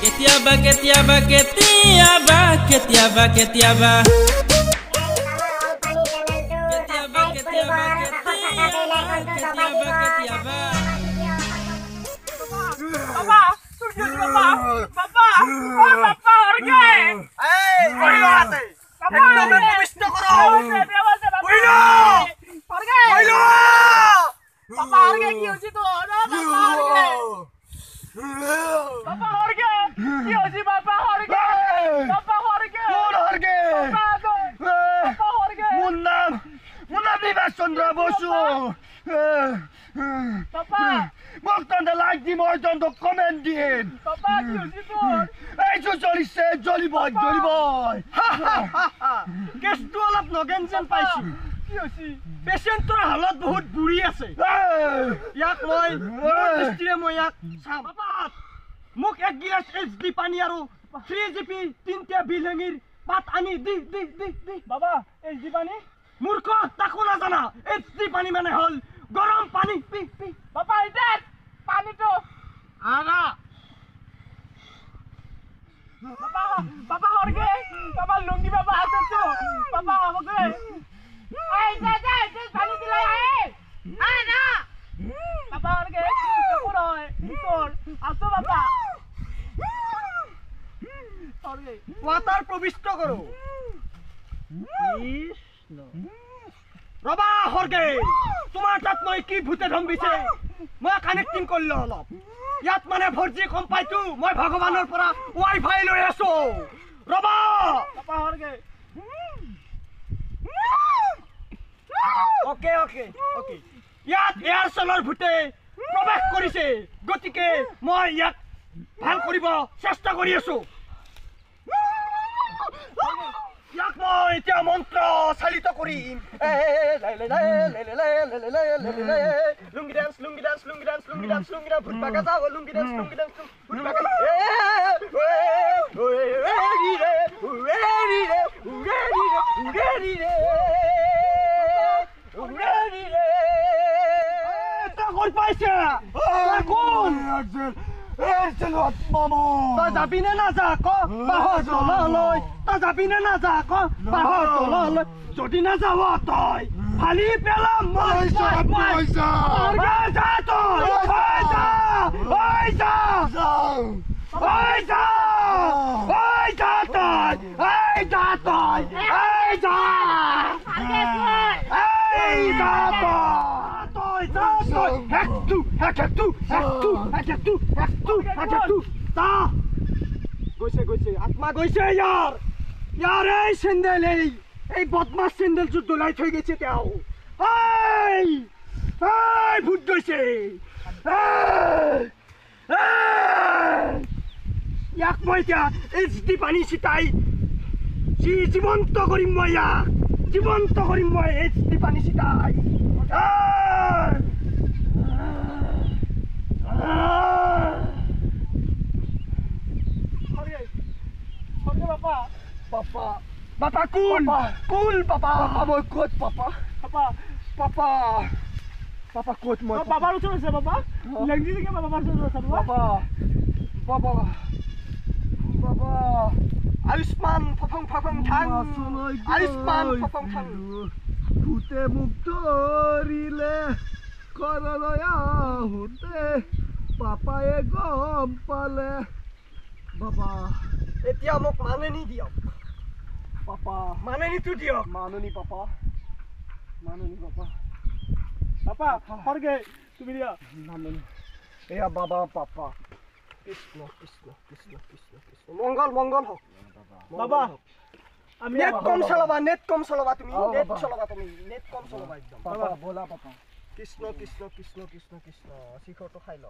কেতিয়াবা কেতিয়াবা কেতিয়াবা কেতিয়াবা কেতিয়াবা কেতিয়াবা কেতিয়াবা কেতিয়াবা কেতিয়াবা বাবা বাবা বাবা বাবা হরগে এই কইলো আছে একদম প্রবিষ্ট করো কইলো হরগে কইলো বাবা হরগে কি হইছে তো বাবা হরগে বাবা হরগে কি হইছে বাবা হরগে বাবা হরগে কোন হরগে বাবা হরগে মুন্না বিভাস চন্দ্র বসু বাবা মোক তন্তে লাইক দিম মই তন্তে কমেন্ট দিম বাবা কি হইছে তোর এই যে জ্বলিছে জ্বলিবই জ্বলিবই কেছটো অলপ নগেন যেন পাইছো কি হইছে পেচেণ্টৰ হালত বহুত বুঢ়ী আছে ইয়াক মই দৃষ্টিৰে মই ইয়াক চাম বাবা মোক এক গিলাচ এইচ ডি পানী আৰু 3 জিপি তিনিটা বিলহেঙিৰ পাত আনি দি দি দি দি বাবা এইচ ডি পানী মূৰ্খ তাকো নাজানা এইচ ডি পানী মানে হ'ল গৰম পানী পি পি বাবা এটা পানীটো আনা বাবা বাবা হরগে বাবা লুঙ্গি বাবা আছে তো বাবা হরগে এই যা যা এই পানি দিলাই আয় আয় না বাবা হরগে কাপড় হয় তোর আসো বাবা হরগে ওয়াটার প্রবিষ্ট করো কৃষ্ণ ৰবা হৰগে তোমাৰ তাত মই কি ভূতে ধম্বিছে মই কানেক্টিং কৰিলো অলপ ইয়াত মানে ভৰ্জি কম পাইতো মই ভগৱানৰ পৰা ৱাই ফাই লৈ আছো ৰবা বাবা হৰগে অ'কে অ'কে অ'কে ইয়াত এয়াৰচেলৰ ভূতে প্ৰৱেশ কৰিছে গতিকে মই ইয়াক ভাল কৰিব চেষ্টা কৰি আছো ইয়াক মই এতিয়া মন্ত্ৰ চালিত কৰিম lungi dance lungi dance lungi dance lungi dance lungi dance ভূত বাগা যাও লুঙ্গি ডান্স লুঙ্গি ডান্স ভূত বাগা পাইছে কোন তই যাবি নে নাযা ক বাঁহৰ তললৈ তই যাবি নে নাযা ক বাঁহৰ তললৈ যদি নাযাৱ তই ফালি পেলাম মই যা তই যা ঐ যা ঐ যা ঐ যা তই ঐ যা তই ঐ যা এই যা তই যা তই এক দু এক এক দু এক দু এক এক দু এক দু এক এক দু তা গৈছে গৈছে আত্মা গৈছে ইয়াৰ ইয়াৰ এই চেন্দেল এই বদমাছ চেন্দেলযোৰ দলাই থৈ গৈছে তেওঁ এই এই ভূত গৈছে ইয়াক মই এতিয়া এইচ ডি পানী ছিটাই যি জীৱন্ত কৰিম মই ইয়াক জীৱন্ত কৰিম মই এইচ ডি পানী ছিটাই বাবা বাবা বাবা কোন কোন বাবা বাবা মই ক'ত বাবা বাবা বাবা বাবা ক'ত মই বাবাৰ ওচৰত আছে বাবা লেংজি থেকে বাবাৰ ওচৰত আছে বাবা বাবা বাবা আয়ুষ্মান ফফং ফফং থাং আয়ুষ্মান ফফং থাং ভূতে মোক ধৰিলে ঘৰলৈ আহোঁতে পাপায়ে গম পালে বাবা এতিয়া মোক মাননি দিয়ক পাপা মাননিটো দিয়ক মাননি পাপা মাননি পাপা পাপা হৰগে তুমি দিয়া মাননি এয়া বাবা পাপা কৃষ্ণ কৃষ্ণ কৃষ্ণ কৃষ্ণ কৃষ্ণ মংগল মংগল হওক বাবা নেট কম চলাবা নেট কম চলাবা তুমি নেট চলাবা তুমি নেট কম চলাবা একদম পাপা বলা পাপা কৃষ্ণ কৃষ্ণ কৃষ্ণ কৃষ্ণ কৃষ্ণ শিখৰটো খাই ল